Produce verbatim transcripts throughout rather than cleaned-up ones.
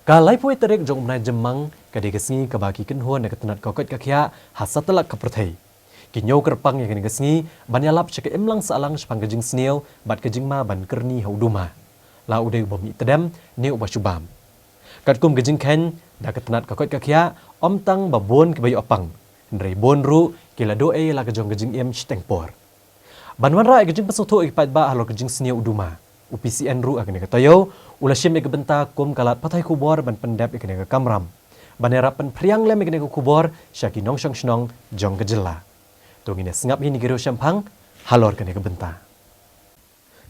Ka laiphew tarik jong u bnai Jymmang, ka dei ka sngi kaba ki kynhun na ka tnat ka koit ka khiah ha satlak ka pyrthei ki ñiew kyrpang ïa kane ka sngi ban ïalap sha ka imlang sahlang shaphang ka jingsniew bad ka jingma ban kyrni ha u duma, la u dei uba mih tdem ne uba shu bam. Katkum ka jingkheiñ da ka tnat ka koit ka khiah, ym tang ba bun kiba ïoh pang, hynrei bun ruh ki la duh ei la ka jong ka jingim shiteng por. Ban wanrah ïa ka jingpynsngewthuh ïa ki paidbah halor ka jingsniew u duma, u P C N ruh ha kane ka taïew u la shim ïa ka bynta kum ka lad pathai khubor ban pyndep ïa kane ka kamram, ban ïarap pynphriang lem ïa kane ka khubor sha ki nongshong shnong jong ka jylla. To ngin ïa sngap hi na ki briew shemphang halor kane ka bynta.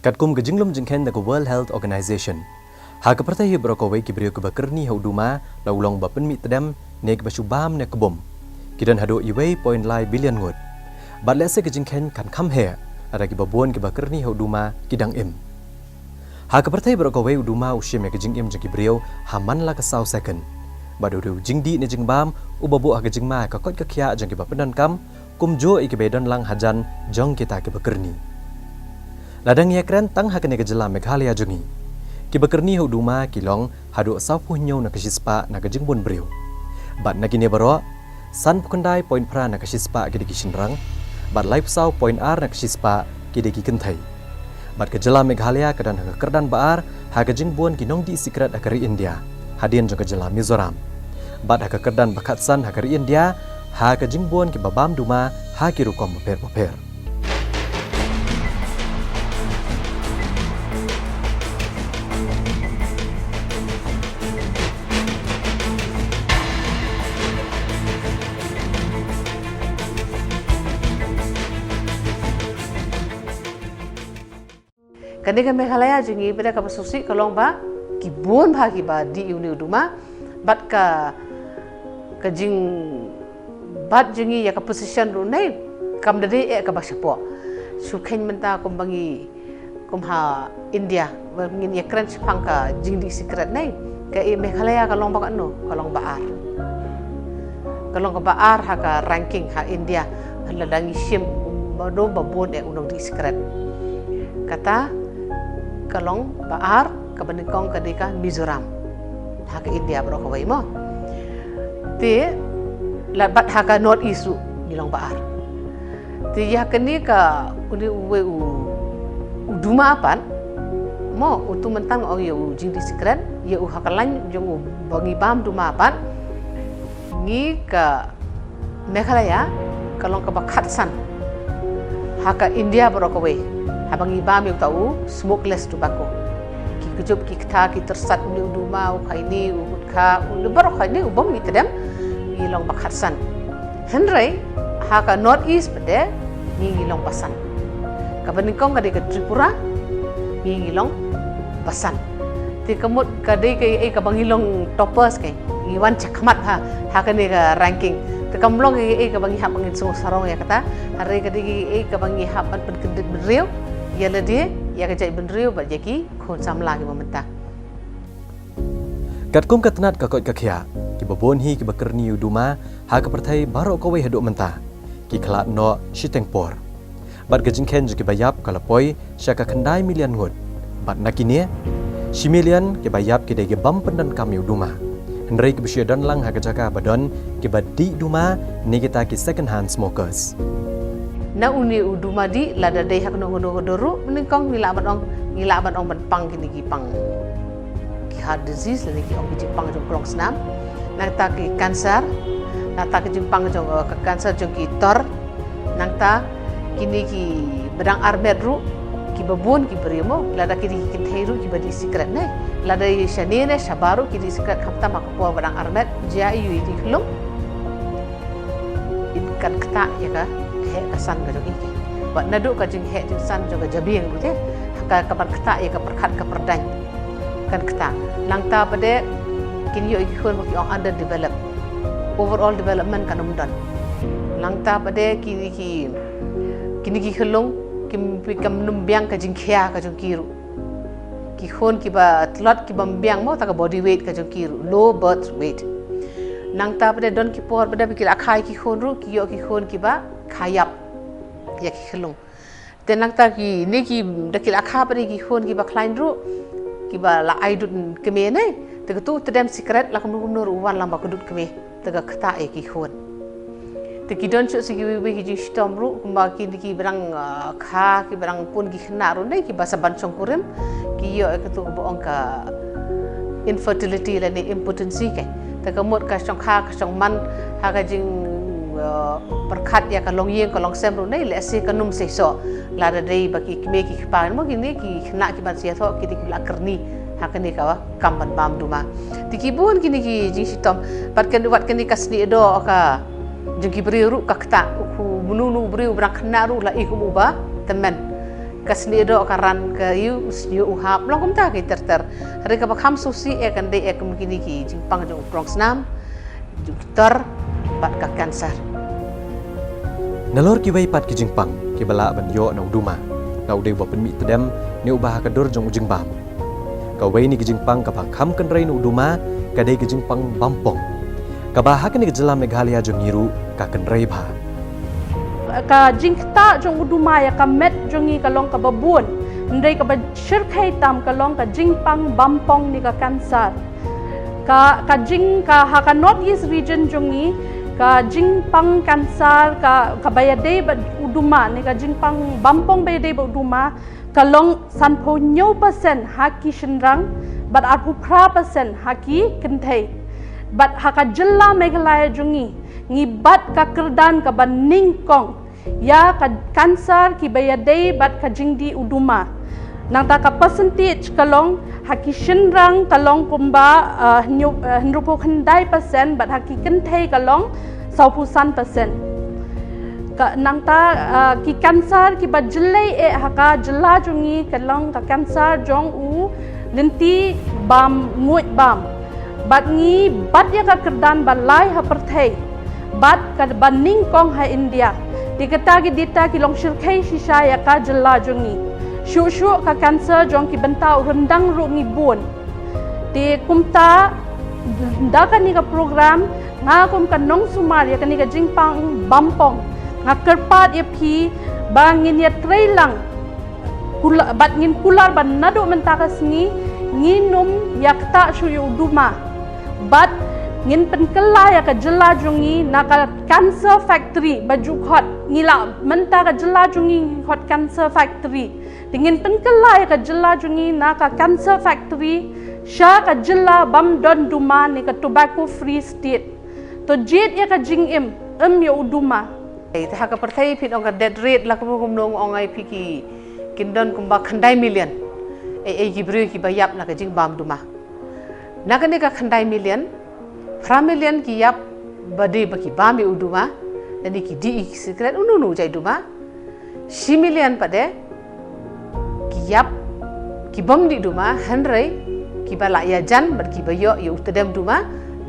Katkum ka jinglum jingkheiñ da ka World Health Organization, ha ka pyrthei hi baroh kawei ki briew kiba kyrni ha u duma, la u long ba pynmih tdem ne kiba shu bam ne kbum, ki don haduh iwei point lai billion ngut. Bad lehse ka jingkheiñ kan kham heh lada kiba bun kiba kyrni ha u duma ki dang im. Ha ka pyrthei baroh kawei u duma u shim ïa ka jingim jong ki briew ha man la ka saw second. Bad u dei u jingdih ne jingbam uba buh ha ka jingma ka koit ka khiah jong kiba pyndonkam, kumjuh ïa kiba ïadon lang hajan jong kita kiba kyrni. Lada ngi ïakren tang ha kane ka jylla Meghalaya jong ngi, kiba kyrni ha u duma ki long haduh sawphew hynñiew na ka shispah na ka jingbun briew. Bad na kine baroh, sanphew khyndai point phra na ka shispah ki dei ki shynrang, bad laiphew saw point ar na ka shispah ki dei ki kynthei. Bad ka jylla Meghalaya ka don ha ka kyrdan ba ar ha ka jingbun ki nongdih sikret ha ka ri India, hadien jong ka jylla Mizoram. Bad ha ka kyrdan ba khatsan ha ka ri India ha ka jingbun kiba bam duma ha ki rukom bapher bapher. Kane ka Meghalaya jong ngi pat kaba sngewsih ka long ba ki bun bha kiba dih ïa une u duma, bad ka, ka jingbat jong ngi ïa ka position ruh ne kam da dei eh kaba shapoh. Shu kheiñ mynta kumba ngi, kum ha India, ba ngin ïakren shaphang ka jingdih sikret ne, ka i Meghalaya ka long ba katno, ka long ba ar. Ka long kaba ar ha ka ranking ha India, lada ngi shim ba don ba bun eh u nongdih sikret. Kata ka long ba ar, kaba nyngkong ka dei ka Mizoram ha ka India baroh kawei mo. Te lada bad ha ka North East ruh ngi long ba ar. Te ïa kane ka, une uwei u, u duma pat mo, utu mynta nga ong ïa u jingdih sikret, ïa u ha ka lain jong u ba ngi bam duma pat, ngi ka Meghalaya ka long kaba khatsan ha ka India baroh kawei haba ngi bam ïa uta u smokeless tobacco. Ki kjut ki kata ki tyrsat, une u duma, u khaini, u gutkha, une baroh khaini, u bam, ngi tdem, ngi long ba khatsan. Hynrei ha ka North East pat ngi, ngi long ba san. Kaba nyngkong ka dei ka Tripura, ngi, ngi long ba san. Te ka mut ka dei kaei kaba ngi long toppers, ka ngi wan shakhmat ha, ha kane ka ranking. Te kam long kaei kaba ngi hap ban ngin sngewsarong ïa kata, hynrei ka dei kaei kaba ngi hap ban pynkyndit bynriew ïa lade, ïa ka jaitbynriew bad ïa ki khun samla kiba mynta. Katkum ka tnat ka koit ka khiah, kiba bun hi kiba kyrni u duma ha ka pyrthei baroh kawei haduh mynta ki khlad noh shiteng por. Bad ka jingkheiñ jong kiba ïap ka la poi sha ka khyndai million ngut. Bad na kine, shi million kiba ïap ki dei ki bym pyndonkam ïa u duma, hynrei kiba shu ïadon lang ha ka jaka ba don kiba dih duma ne kita ki second hand smokers. Na une u duma dih, lada dei ha kano kano ka dur ruh, nyngkong ngi lah ban ong, ngi lah ban ong ban pang kine ki pang ki heart disease lane ki ong ki jingpang jong klong snam. Nangta ki cancer, nangta ki jingpang jong, eh, ka cancer jong ki tor. Nangta kine kiba dang armet ruh, kiba bun ki briew mo, lada ki dei ki kynthei ruh kiba dih sikret ne, lada ïa shane ne shabar ruh ki dih sikret, khamtam ha ka por ba dang armet, jia ïa u dih khlung. Kan ktah ïa ka heh ka san ka jong i. Bad naduh ka jingheh jingsan jong ka jabieng ruh te, ka, ka ban ktah ïa ka pyrkhat ka pyrdaiñ. Kan ktah. Nangta pat kin ïoh ki khun ba ki ong underdeveloped. Overall development kan ym don. Nangta pat kine ki, kine ki khyllung kim, kim nym biang ka jingkhia ka jong ki ruh. Ki khun kiba tlot, kiba ym biang mo, ta ka body weight ka jong ki ruh, low birth weight. Nangta pat don ki por pat ba ki la kha ïa ki khun ruh, ki ïoh ki khun kiba kha ïap ïa ki khyllung. Te nangta kine ki, da ki la kha pat ki khun kiba khlaiñ ruh, kiba la ai dud kmie ne, Te katu u tdem sikret la kumno kumno ruh u wan lang ba ka dud kmie. Te ka ktah ïa ki khun. Te ki don shuh shuh kiwei kiwei ki jingshitom ruh kumba kine ki brang, ah, kha, ki brang pun ki khynnah ruh ne kiba sa ban shongkurim. Ki ïoh ïa katu kaba ong ka infertility lane impotency, ka. Te ka mut ka shongkha ka shongman ha ka jing, ah, pyrkhat ïa ka longïing ka longsem ruh ne lehse kan ym seisoh. Lada dei ba ki kmie ki kpa mo kine ki khynnah ki ban sa ïathoh ki dei kiba la kyrni ha kane ka kam ban bam duma. Te ki bun kine ki jingshitom. Bad kane, bad kane ka snieh doh ka jong ki briew ruh ka ktah, u khu mnu mnu u briew u brang khynnah ruh la i kum uba tymmen. Ka snieh doh ka ran ka ïew, u snieh u hap, long kumta ki ter ter. Hynrei kaba kham sngewsih eh kan dei eh kum kine ki jingpang jong u krongsnam, jong ki tor bad ka cancer. Nalor kiwei pat ki jingpang kiba lah ban ïoh na u duma, nga u dei uba pynmih tdem ne uba ha ka dur jong u jingbam. Kawei na ki jingpang kaba kham kynrei na u duma ka dei ka jingpang bampong, kaba ha kane ka jylla Meghalaya jong ngi ruh ka kynrei bha. Ka jingktah jong u duma ïa ka met jong ngi ka long kaba bun, hynrei kaba shyrkhei tam ka long ka jingpang bampong ne ka cancer. Ka, ka jing, ka ha ka North East region jong ngi, ka jingpang cancer ka, kaba ïadei bad u duma ne ka jingpang bampong ba ïadei bad u duma ka long sanphew hynñiew percent ha ki shynrang bad arphew phra percent ha ki kynthei. Bad ha ka jylla Meghalaya jong ngi, ngi bat ka kyrdan kaba nyngkong ïa ka cancer kiba ïadei bad ka jingdih u duma. Nangta ka percentage ka long ha ki shynrang ka long kumba, ah, hynñiew, ah, hynriewphew khyndai percent bad ha ki kynthei ka long sawphew san percent. Ka, nangta, ah, ki cancer kiba jyllei eh ha ka jylla jong ngi ka long ka cancer jong u lynti bam, nguid bam. Bad ngi bat ïa ka kyrdan ba lai ha pyrthei bad kaba nyngkong ha India. Te kata ki data ki long shyrkhei shisha ïa ka jylla jong ngi. Shuh shuh ka cancer jong ki bynta u ryndang ruh ngi bun. Te kumta da kane ka program nga kum ka nongsumar ïa kane ka jingpang bampong, nga kyrpad ïa phi ba ngin ïatrei lang. Kula-, bad ngin kular ba naduh mynta ka sngi ngin ym ïa ktah shuh ïa u duma. Bad ngin pynkylla ïa ka jylla jong ngi na ka cancer factory ba ju khot. Ngi la mynta ka jylla jong ngi ngi khot cancer factory. Te ngin pynkylla ïa ka jylla jong ngi na ka cancer factory sha ka jylla bym don duma ne ka tobacco free state. To jied ïa ka jingim, ym ïa u duma. Te ha ka pyrthei phi ong ka death rate la kumno kumno ong ai phi ki, kin don kumba khyndai million. Ei, ei ki briew kiba ïap na ka jingbam duma. Na kane ka khyndai million, phra million ki ïap ba dei ba ki bam ïa u duma, lane ki dih ïa ki sikret, uno uno u jait duma. Shi million pat de ki ïap, ki bym dih duma, hynrei kiba la ïajan bad kiba ïoh ïa u tdem duma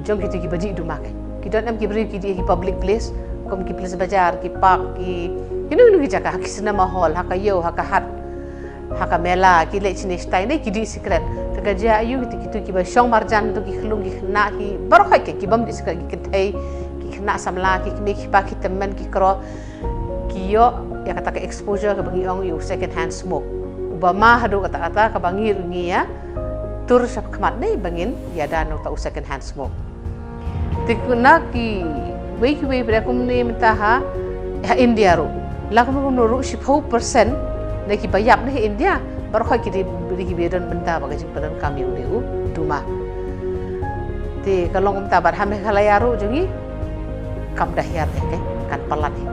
jong kito kiba dih duma, ka. Ki don em ki briew ki dih ha ki public place, kum ki place bazaar, ki park, ki, kino kino ki jaka, ha ki cinema hall, ha ka ïew, ha ka hat, ha ka mela, ki leit shane shatai ne ki dih sikret. Te ka jia aïu kito, kito kiba shong marjan, to ki khyllung, ki khynnah, ki baroh khoit, ki bym dih sikret, ki kynthei, ki khynnah samla, ki kmie ki kpa, ki tymmen, ki kro, ki ïoh ïa kata ka exposure kaba ngi ong ïa u second hand smoke. Uba ma haduh katta katta kaba ngi ruh ngi ïa tur sha khmat ne ba ngin ïada na uta u second hand smoke. Te na kiwei kiwei ba dei kumne mynta ha, ha India ruh. La kumno kumno ruh shiphew percent na kiba ïap na ha India baroh khoit ki dei, dei kiba don bynta bad ka jingpyndonkam ïa une u duma. Te ka long kumta bad ha Meghalaya ruh jong ngi kam da hiar te, te kan palat hi.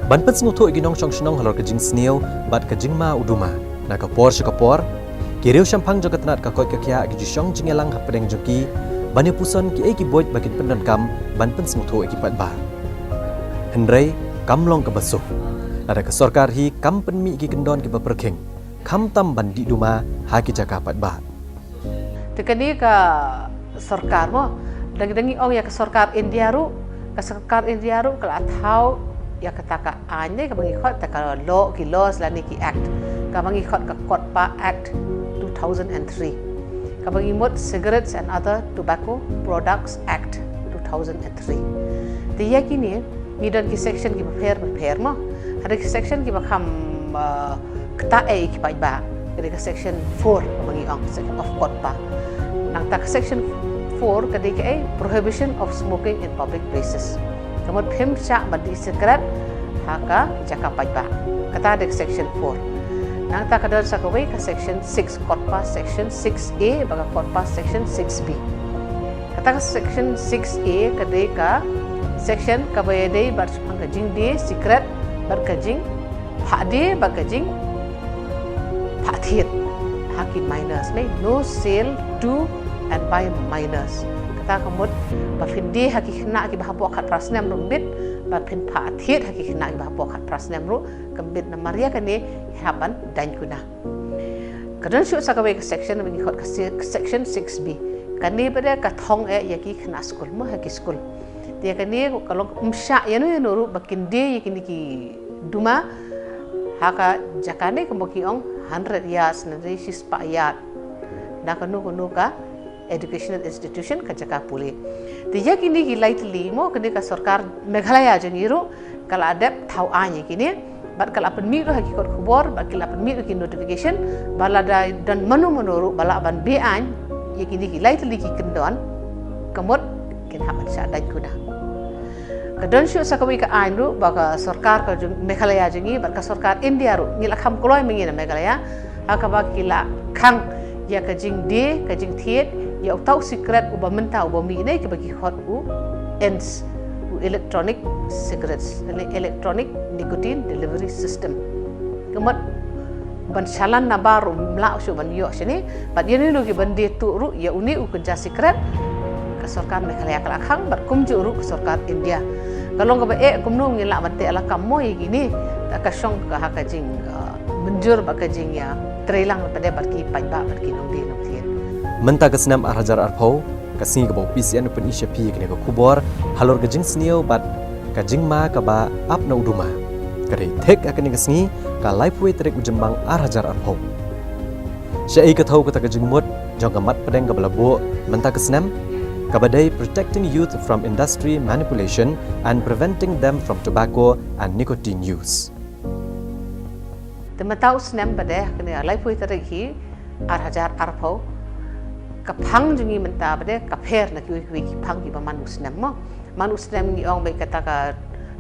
Ban pynsngewthuh ïa ki nongshong shnong halor ka jingsniew bad ka jingma u duma, na ka por sha ka por ki riew shemphang jong ka tnat ka koit ka khiah ki ju shong jingïalang hapdeng jong ki ban ïa puson kiei ki buit ba kin pyndonkam ban pynsngewthuh ïa ki paidbah. Hynrei kam long kaba suk lada ka sorkar hi kam pynmih ki kyndon kiba pyrkhing, khamtam ban dih duma ha ki jaka paidbah. Te kane ka sorkar mo, da ngi, da ngi ong ïa ka sorkar India ruh, ka sorkar India ruh ka la thaw ïa kata ka aiñ ne kaba ngi khot ta ka law, ki laws lane ki act, kaba ngi khot ka KOTPA Act two thousand and three, kaba ngi mut Cigarettes and Other Tobacco Products Act two thousand and three. Te ïa kine ngi don ki section kiba pher ba pher mo. Hynrei ki section kiba kham, uh, ktah eh ïa ki paidbah, ka dei ka section four kaba ngi ong, section of KOTPA. Nangta ka section four ka dei ka ei, prohibition of smoking in public places. Ka mut phim shah ban dih sikret ha ka jaka paidbah. Kata dei ka section four. Nangta ka don sa kawei ka section six, COTPA section six A bad ka COTPA section six B. Kata ka section six A ka dei ka section kaba ïadei bad shaphang ka jingdie sikret bad ka jingphah die bad ka jing phah thied ha ki minors, ne, no sale to and by minors. Kata ka mut ba phin die ha ki khynnah kiba hapoh khatphra snem ruh ym bit, ba phin phah thied ha ki khynnah kiba hapoh khatphra snem ruh kam bit, namar ïa kane ki hap ban daiñ kuna. Ka don shuh sa kawei ka section ba ngi khot ka se-, section six B. Kane pat de ka thong eh ïa ki khynnah skul, mo, ha ki skul. Te ïa kane ka long ym shah ïano ïano ruh ba kin die ïa kine ki duma ha ka jaka ne, kumba ki ong, hundred yards ne, shispah yard na kano kano ka educational institution, ka jaka pule. Te ïa kine ki lai tylli, mo, kane ka sorkar Meghalaya jong ngi ruh ka la dep thaw aiñ ïa kine, bad ka la pynmih ruh ha ki kot khubor, bad ki la pynmih ruh ki notification ba lada don mano mano ruh ba lah ban be-aiñ ïa kine ki lai tylli ki kyndon, ka mut kin hap ban shah daiñ kuna. Ka don shuh sa kawei ka aiñ ruh ba ka sorkar ka jong Meghalaya jong ngi bad ka sorkar India ruh, ngi la kham kloi ma ngi na Meghalaya, ha kaba ki la khang ïa ka jingdie, ka jingthied ïa uta u sikret uba mynta uba mih ne, kaba ki khot u ENDS, u electronic cigarettes, ne, electronic nicotine delivery system. Ka mut ban shalan na bar ruh ym lah shuh ban ïoh shane, bad ïa une u ki ban die tuh ruh ïa une u kynja sikret, ka sorkar Meghalaya ka la khang, bad kumjuh ruh ka sorkar India. Ka long kaba eh kumno ngin lah ban teh lakam, mo, ïa kine, ta ka shong ka ha ka jing, uh, mynjur bad ka jingïatreilang pat de bad ki paidbah bad ki nongdie nongthied. Mynta ka snem ar hajar arphew, ka sngi kaba u P C N u pyni sha phi ïa kane ka khubor halor ka jingsniew bad ka jingma kaba ap na u duma, ka dei thik ha kane ka sngi, ka laiphew tarik u Jymmang ar hajar arphew. Shaei ka thew kata ka jingmut jong ka mat pdeng kaba la buh mynta ka snem, kaba dei Protecting Youth from Industry Manipulation and Preventing Them from Tobacco and Nicotine Use. Te mynta u snem pat de, ha kane ka laiphew tarik hi ar hajar arphew, ka phang jong ngi mynta pat de ka pher na kiwei kiwei ki phang kiba man u snem, mo. Man u snem ngi ong beit kata ka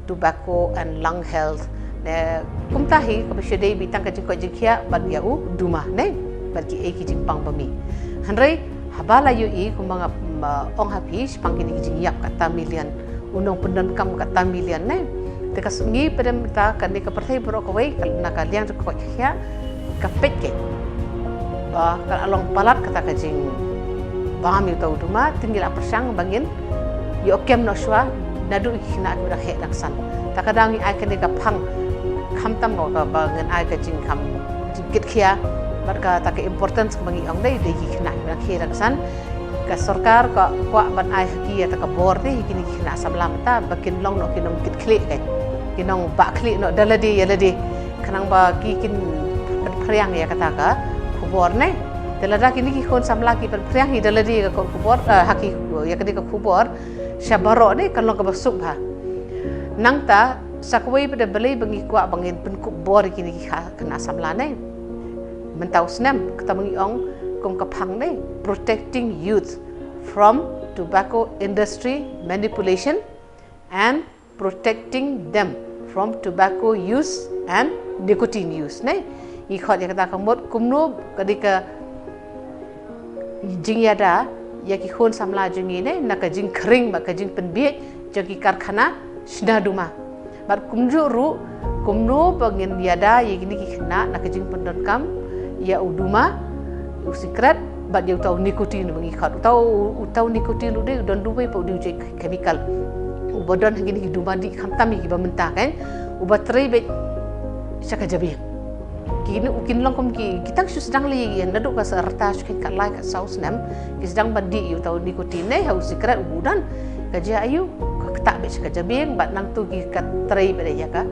tobacco and lung health, ne, kumta hi, kaba shu dei beit tang ka jingkoit jingkhiah bad ïa u duma, ne, bad kiei ki jingpang ba mih. Hynrei haba la ïohi, kumba nga, mm, ong ha phi shaphang kine ki jingïap kata million, u nongpyndonkam kata million, ne. Te ka sngi pat de mynta kane ka pyrthei baroh kawei, ka, na ka liang jong ka koit ka khiah, ka peit keiñ ba ka la long palat kata ka jingbam ïa uta u duma, te ngi la pyrshang ba ngin ïoh kem noh shuwa naduh ki khynnah kiba dang heh dang san. Ta ka daw ngi ai kane ka phang, khamtam ka ba ngin ai ka jingkham, jingkit khia bad kata ka importance kaba ngi ong dei, dei ki khynnah kiba dang heh dang san. Ka sorkar ka kwah ban ai ha ki ïa ta ka bor te, ha kine ki khynnah samla mynta, ba kin long noh ki nongkit khlieh, ki nongbah khlieh noh da lade ïa lade, khnang ba ki kin pynphriang ïa kata ka khubor, ne. Te lada kine ki khun samla ki pynphriang hi da lade ïa ka khubor, eh, ha ki, ïa kane ka khubor sha baroh, ne, kan long kaba suk bha. Nangta sa kawei pat de, balei ba ngi kwah ba ngin pynkup bor ïa kine ki kha-, khynnah samla, ne? Mynta u snem, kata ba ngi ong kum ka phang, ne, Protecting Youth from Tobacco Industry Manipulation and Protecting Them from Tobacco Use and Nicotine Use, ne? Ngi khot ïa kata ka mut kumno ka dei ka jingïada ïa ki khun samla jong ngi, ne, na ka jingkhring bad ka jingpynbiej jong ki karkhana shna duma. Bad kumjuh ruh, kumno ba ngin ïada ïa kine ki khynnah na ka jingpyndonkam ïa u duma, u sikret, bad ïa uta u nicotine ba ngi khot. Uta u, uta u nicotine ruh dei, u don duwei pat u dei u jait chemical uba don ha kine ki duma dih, khamtam ïa kiba mynta, kan, uba trei beit sha ka jabieng. Kine, u kin long kum ki, ki tang shu sdang lei, naduh ka sa rta shu khein ka lai ka saw snem, ki sdang ban dih ïa uta u nicotine, ne, ha u sikret uba u don. Ka jia aïu, ka ktah beit sha ka jabieng, bad nangtu ki ka trei beit ïa ka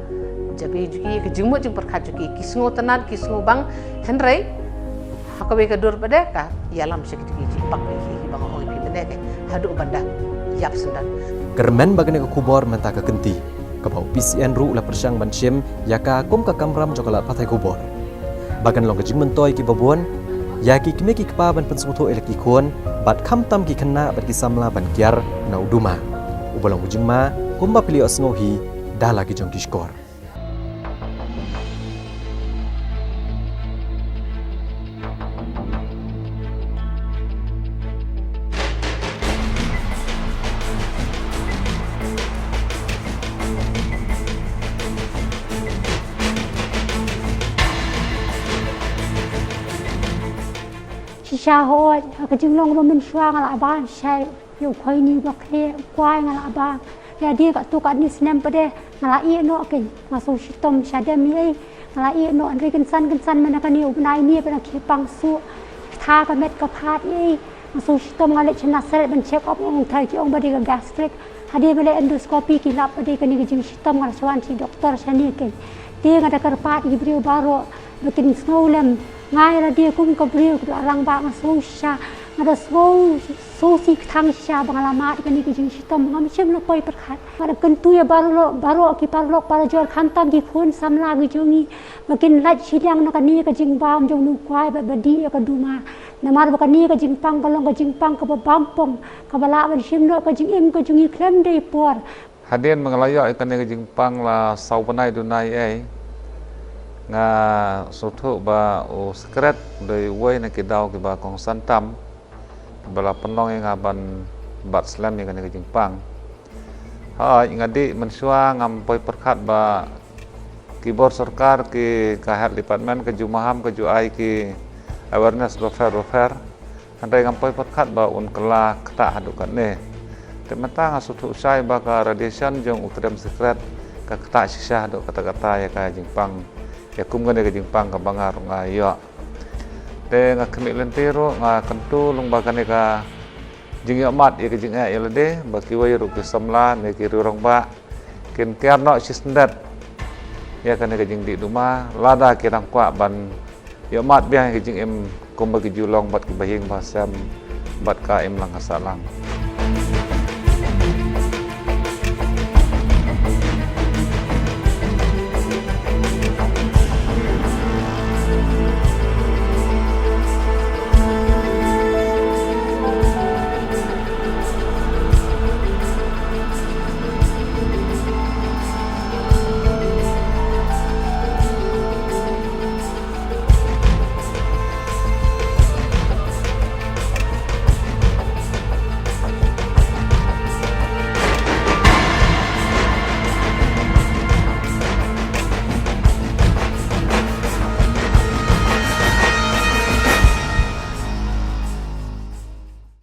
jabieng jong ki, ka jingmut jingpyrkhat jong ki, ki sngewtynnat, ki sngewbang, hynrei ha kawei ka dur pat de ka ïalam sha kito ki jingpang, ki, ki, kiba nga ong ïa phi mynne, haduh ban da ïap syndon. Kyrmen ba kane ka khubor mynta ka kynti, kaba u P C N ruh u la pyrshang ban shim ïa ka kum ka kamram jong ka lad pathai khubor, ba kan long ka jingmyntoi ïa kiba bun, ïa ki kmie ki kpa ban pynsngewthuh ïa la ki khun, bad khamtam ki khynnah bad ki samla ban kiar na u duma uba long u jingma, kumba phi la ïohsngew hi da la ki jong ki shkor. Shisha hooid, ha ka jinglong ba mynshuwa nga la bam shai ïa u khoi ni ba khleh, u kwai nga la bam. Ïa dei katto katne snem pat de nga la ïeh noh kein, nga shu shitom sha dem ïa ei. Nga la ïeh noh hynrei kynsan kynsan mynta kane u bnai ne ba nga khie pang shuh. Ktha ka met ka phad ïa ei. Nga shu shitom, nga leit sha Nasareth ban check up, ong thai ki ong ba dei ka gastric. Hadien ba leh endoscopy ki lap ba dei kane ka jingshitom, nga la shu wan sha doktor shane kein. Te nga da kyrpad ïa ki briew baroh ba kin sngew lem. Nga ïa lade kum ka briew kaba la rangbah, nga sngew shisha, nga da sngew sngewsih kthang shisha ba nga la mad ïa kane ka jingshitom, ngam shym la poi pyrkhat. Nga da kyntu ïa baroh, baroh ki paralok parajor, khamtam ki khun samla ki jong ngi, ba kin lait shiliang na kane ka jingbam jong u kwai bad ba dih ïa ka duma. Namar ba kane ka jingpang ka long ka jingpang kaba bam pong, kaba lah ban shim noh ka jingim ka jong ngi khlem dei por. Hadien ba nga la ïoh ïa kane ka jingpang la saw bnai duna ei, nga sngewthuh ba u Secret u dei uwei na ki daw kiba kongsan tam, kiba la pynlong ïa nga ban bat slem ïa kane ka jingpang. Hooid, nga dih mynshuwa, ngam poi pyrkhat ba ki bor sorkar, ki ka health department ka ju maham, ka ju ai ki awareness bapher bapher. Hynrei ngam poi pyrkhat ba un kylla ktah haduh katne. Te mynta nga sngewthuh shai ba ka radiation jong u Trem Secret ka ktah shisha haduh katta katta ïa ka jingpang, ïa kum kane ka jingpang kaba nga ruh nga ïoh. Te nga khmih lynti ruh, nga kyntu lyngba kane ka jingïohmad ïa ka jingeh ïa lade, ba kiwei ruh ki samla ne ki rangbah kin kiar noh shisyndet ïa kane ka jingdih duma, lada ki dang kwah ban ïohmad biang ïa ka jingim kumba ki ju long bad kiba ïing ba sem bad ka imlang ka sahlang.